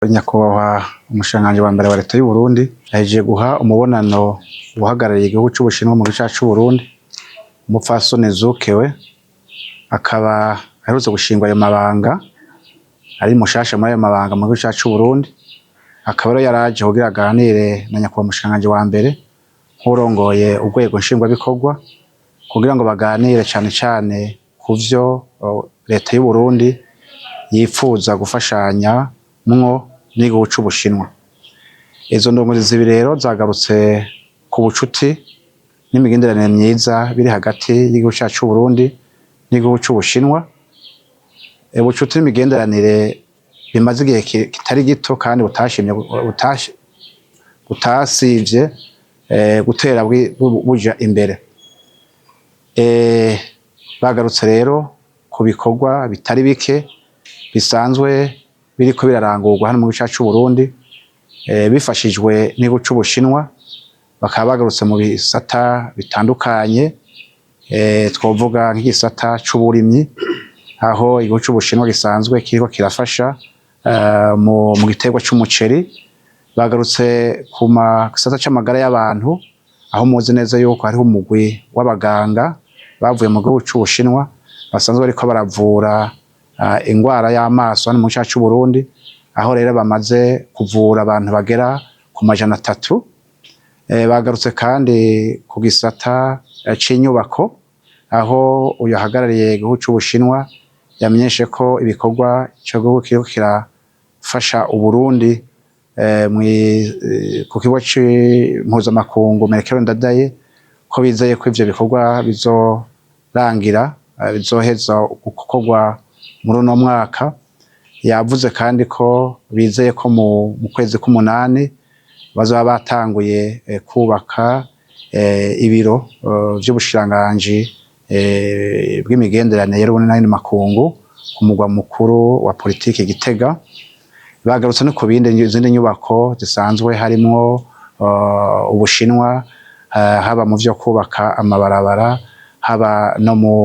Nyakubahwa umushikiranganji wa mbere wa leta y'Uburundi ahejeje guha umubonano uwuhagarariye igihugu c'Ubushinwa mu gihugu cacu c'Uburundi, umupfasoni Zhu Kewe, akaba aherutse gushingwa ayo mabanga, ari mushasha muri ayo mabanga mu gihugu cacu c'Uburundi, akaba rero yaraje kugira aganire na nyakubahwa umushikiranganji wa mbere nk'uwurongoye urwego nshingwabikorwa, kugira ngo baganire cane cane kuvyo leta y'Uburundi yipfuza gufashanya mwo n'igihugu c'Ubushinwa. Izo ndongozi zibiri rero zagarutse ku bucuti n'imigenderanire myiza biri hagati y'igihugu cacu c'Uburundi n'igihugu c'Ubushinwa. Ubucuti n'imigenderanire bimaze igihe kitari gito kandi butashimye butasivye gutera buja imbere. Bagarutse rero ku bikorwa bitari bike bisanzwe biriko birarangurwa hano mu gihugu cacu c'Uburundi bifashijwe n'igihugu c'Ubushinwa, bakaba bagarutse mu bisata bitandukanye, twovuga nk'igisata c'uburimyi, aho igihugu c'Ubushinwa gisanzwe kiriko kirafasha mu giterwa c'umuceri. Bagarutse ku gisata c'amagara y'abantu, aho muzi neza yuko hariho umugwi w'abaganga bavuye mu gihugu c'Ubushinwa basanzwe bariko baravura ingwara y'amaso hano mu gihugu cacu c'Uburundi, aho rero bamaze kuvura abantu bagera ku 300. Bagarutse kandi ku gisata c'inyubako, aho uyu ahagarariye igihugu c'Ubushinwa yamenyeshe ko ibikorwa ico gihugu kiriko kirafasha Uburundi ku kigo mpuzamakungu Melchior Ndadaye, ko bizeye ko ivyo bikorwa bizorangira, bizoheza gukorwa muri uno mwaka. Yavuze kandi ko bizeye ko mu kwezi k'umunani bazoba batanguye kubaka ibiro vy'ubushikiranganji bw'imigenderanire y'Uburundi n'ayandi makungu ku mugwa mukuru wa politike Gitega. Bagarutse no ku bindi izindi nyubako zisanzwe harimwo Ubushinwa, haba mu vyo kubaka amabarabara, haba no mu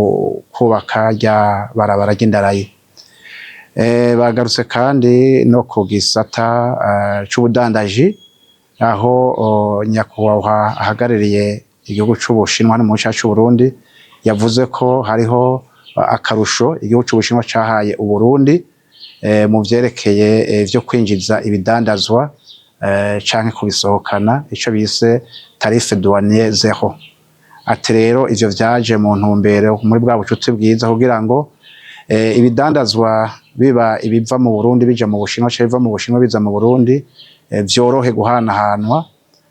kubaka rya barabara ry'indarayi. Bagarutse kandi no ku gisata c'ubudandaji, aho nyakubahwa ahagarariye igihugu c'Ubushinwa hano mu gihugu cacu c'Uburundi yavuze ko hariho akarusho igihugu c'Ubushinwa cahaye Uburundi mu vyerekeye vyo kwinjiza ibidandazwa canke kubisohokana, ico bise tarif douanier zéro. Ati rero ivyo vyaje mu ntumbero muri bwa bucuti bwiza kugira ngo ibidandazwa, biba ibiva mu Burundi bija mu Bushinwa canke ibiva mu Bushinwa biza mu Burundi, vyorohe guhanahanwa.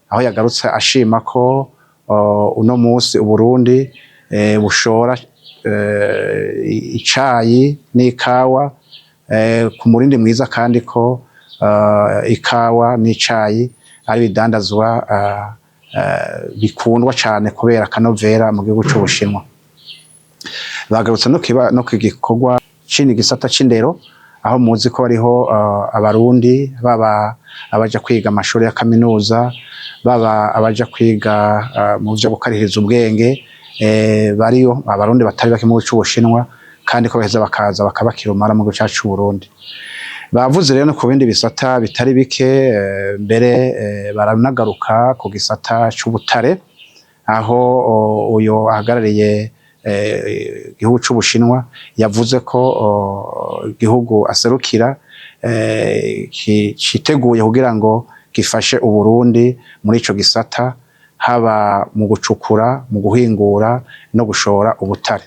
Aho yagarutse ashima ko uno musi Uburundi bushora icayi n'ikawa ku murindi mwiza, kandi ko ikawa n'icayi ari ibidandazwa bikundwa cane kubera akanovera mu gihugu c'Ubushinwa. Bagarutse no ku gikorwa c'indi gisata c'indero, aho muzi ko hariho Abarundi, baba abaja kwiga amashuri ya kaminuza, baba abaja kwiga mu vyo gukarihiriza ubwenge, bariyo Abarundi batari bake mu gihugu c'Ubushinwa, kandi ko baheza bakaza bakabakirumara mu gihugu cacu c'Uburundi. Bavuze rero no ku bindi bisata bitari bike, mbere baranagaruka ku gisata c'ubutare, aho uyo ahagarariye igihugu c'Ubushinwa yavuze ko igihugu aserukira citeguye kugira ngo gifashe Uburundi muri ico gisata, haba mu gucukura, mu guhingura no gushora ubutare.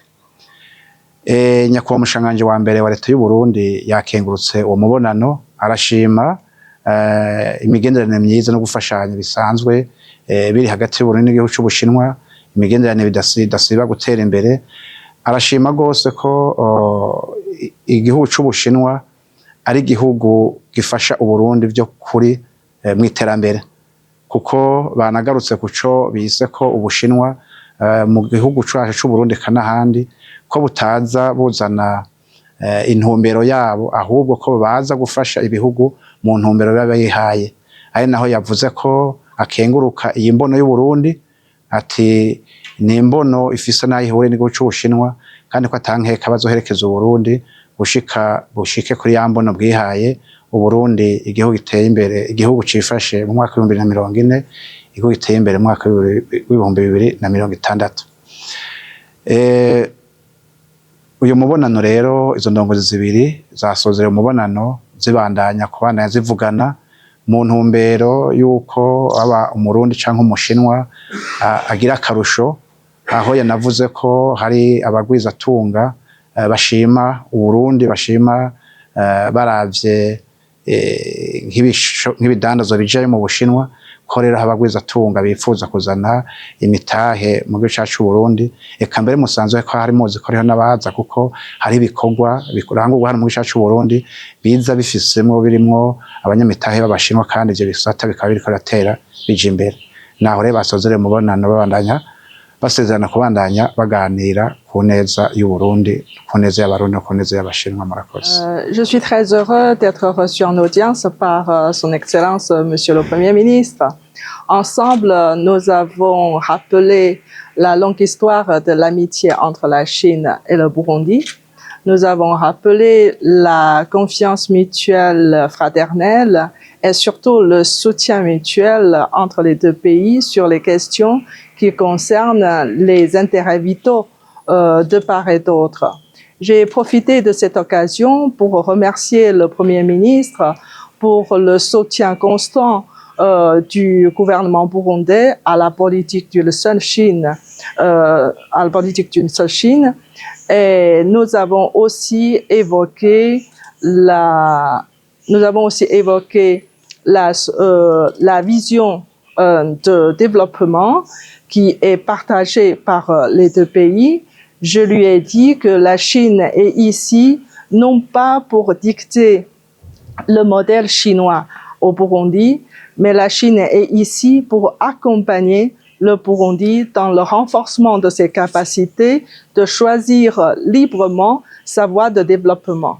Nyakubahwa umushikiranganji wa mbere wa leta y'Uburundi yakengurutse uwo mubonano, arashima imigenderanire myiza no gufashanya bisanzwe biri hagati y'Uburundi n'igihugu c'Ubushinwa, imigenderanire idasiba gutera imbere. Arashima gose ko igihugu c'Ubushinwa ari igihugu gifasha Uburundi vyo kuri mw'iterambere, kuko banagarutse kuco bise ko Ubushinwa mu gihugu cacu c'Uburundi kanahandi ko butaza buzana intumbero yabo, ahubwo ko baza gufasha ibihugu mu ntumbero biba bihaye. Ari naho yavuze ko akenguruka iyi mbono y'Uburundi, ati ni imbono ifise naho ihuriye n'igihugu c'Ubushinwa, kandi ko atankeka bazoherekeza Uburundi gushika bushike kuri ya mbono bwihaye. Uburundi igihugu giteye imbere, igihugu cifashe mu mwaka w'2040, igihugu giteye imbere mu mwaka w'2060. Uyu mubonano rero, izo ndongozi zibiri zasozereye umubonano zibandanya kubandanya zivugana mu ntumbero y'uko aba Umurundi canke Umushinwa agira akarusho, aho yanavuze ko hari abagwizatunga bashima Uburundi, bashima baravye nk'ibidandazwa bijayo mu Bushinwa, ko rero abagwizatunga bifuza kuzana imitahe mu gihugu cacu c'Uburundi. Eka mbere musanzwe ko hari muzi ko hariho n'abaza, kuko hari ibikorwa birangurwa hano mu gihugu cacu c'Uburundi biza bifisemwo birimwo abanyamitahe b'Abashinwa, kandi ivyo bisata bikaba biriko biratera bija imbere. Naho rero basozereye umubonano babandanya basezerana kubandanya baganira ku neza y'Uburundi, ku neza y'Abarundi no ku neza y'Abashinwa. Murakoze. Je suis très heureux d'être reçu en audience par Son Excellence Monsieur le Premier ministre. Ensemble, nous avons rappelé la longue histoire de l'amitié entre la Chine et le Burundi. Nous avons rappelé la confiance mutuelle fraternelle et surtout le soutien mutuel entre les deux pays sur les questions qui concernent les intérêts vitaux de part et d'autre. J'ai profité de cette occasion pour remercier le Premier ministre pour le soutien constant du gouvernement burundais à la politique d'une seule Chine, à la politique d'une seule Chine. Et nous avons aussi évoqué la vision de développement qui est partagée par les deux pays. Je lui ai dit que la Chine est ici non pas pour dicter le modèle chinois au Burundi, mais la Chine est ici pour accompagner le Burundi dans le renforcement de ses capacités de choisir librement sa voie de développement.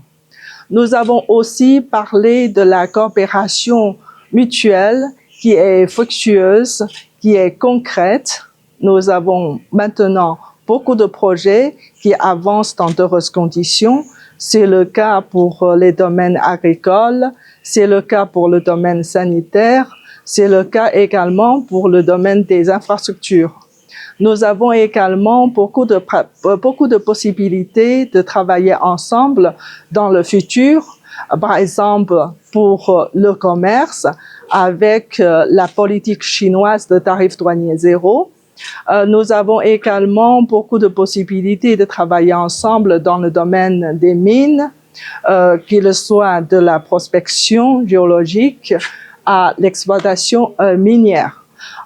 Nous avons aussi parlé de la coopération mutuelle qui est fructueuse, qui est concrète. Nous avons maintenant beaucoup de projets qui avancent dans d'heureuses conditions. C'est le cas pour les domaines agricoles, c'est le cas pour le domaine sanitaire, c'est le cas également pour le domaine des infrastructures. Nous avons également beaucoup de possibilités de travailler ensemble dans le futur, par exemple pour le commerce avec la politique chinoise de tarifs douaniers zéro. Nous avons également beaucoup de possibilités de travailler ensemble dans le domaine des mines, qu'il soit de la prospection géologique à l'exploitation minière.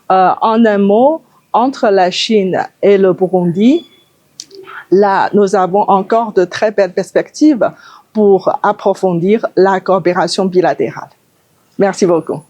En un mot, entre la Chine et le Burundi, là, nous avons encore de très belles perspectives pour approfondir la coopération bilatérale. Merci beaucoup.